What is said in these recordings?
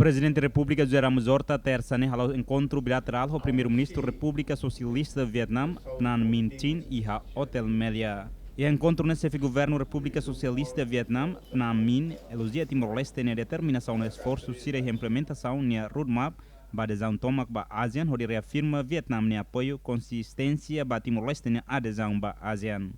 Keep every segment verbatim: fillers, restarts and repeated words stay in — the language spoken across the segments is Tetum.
Prezidente Repúblika José Ramos Horta Tersa ne'e hala'o enkontru bilaterál ho Primeiru-Ministru Repúblika Sosialista Vietnam, Pham Minh Chinh, iha Hotel Melia. Iha enkontru ne'e, Xefe Governu Repúblika Sosialista Vietnam, Pham Minh, elojia Timor-Leste nia determinasaun no esforsu sira iha implementasaun nia roadmap ba adezaun tomak ba ASEAN, hodi reafirma Vietnam nia apoiu konsisténsia ba Timor-Leste nia adezaun ba ASEAN.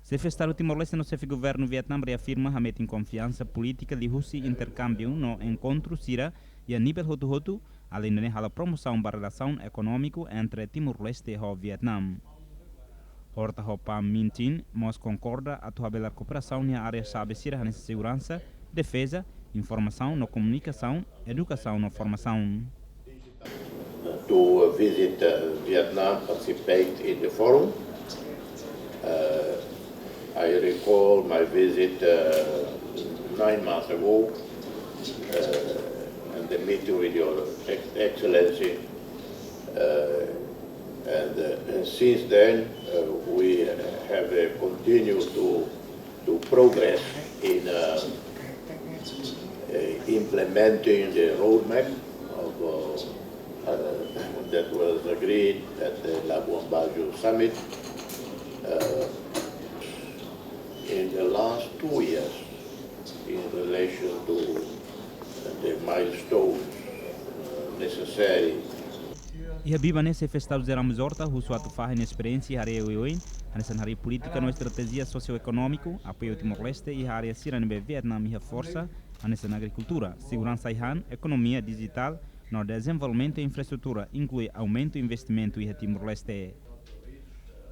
Xefe Estadu Timor-Leste no Xefe Governu Vietnam reafirma hametin konfiansa polítika liuhusi interkámbiu no enkontru sira iha nivel hotu-hotu, aleinde ne'e halo promosaun ba relasaun ekonómiku entre Timor-Leste ho Vietnam. Horta ho Pham Minh Chinh mós konkorda atu habelar kooperasaun iha área xave sira hanesan seguransa, defeza, informasaun no komunikasaun, edukasaun no formasaun. To visit uh, Vietnam, participate in the forum. Uh, I recall my visit uh, nine months ago uh, and the meeting with Your Ex- Excellency. Uh, and, uh, and since then, uh, we have uh, continued to, to progress in uh, uh, implementing the roadmap of, uh, uh, that was agreed at the Labuan Bajo Summit uh, in the last two years in relation to the milestones uh, necessary. Iha biban ne'e, Xefe Estadu José Ramos Horta husu atu fahe nia esperiénsia iha área oioin, hanesan harii polítika no estratéjia sosioekonómiku, apoiu Timor-Leste iha área sira ne'ebé Vietnam iha forsa, hanesan agrikultura, seguransa ai-han, ekonomia dijitál, no dezenvolvimentu infraestrutura, inklui aumentu investimentu iha Timor-Leste.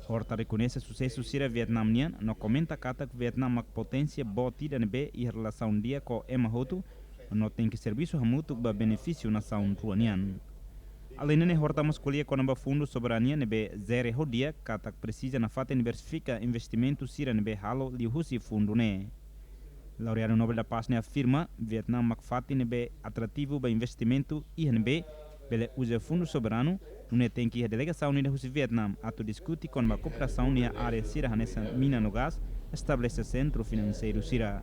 Horta rekoñese susesu sira Vietnam nian no komenta katak Vietnam mak poténsia boot ida ne'ebé iha relasaun di'ak ho ema hotu, no tenke servisu hamutuk ba benefísiu nasaun rua nian. Aleinde ne'e, Horta mós ko'alia kona-ba fundu soberania ne'ebé jere ho di'ak, katak presiza nafatin diversifika investimentu sira ne'ebé halo liuhusi fundu ne'e. Laureadu Nobel da Paz ne'e afirma Vietnam mak fatin ne'ebé atrativu ba investimentu iha ne'ebé bele uza fundu soberanu, nune'e tenke iha delegasaun ida husi Vietnam atu diskute kona-ba kooperasaun iha área sira hanesan mina no gás, estabelese sentru finanseiru sira.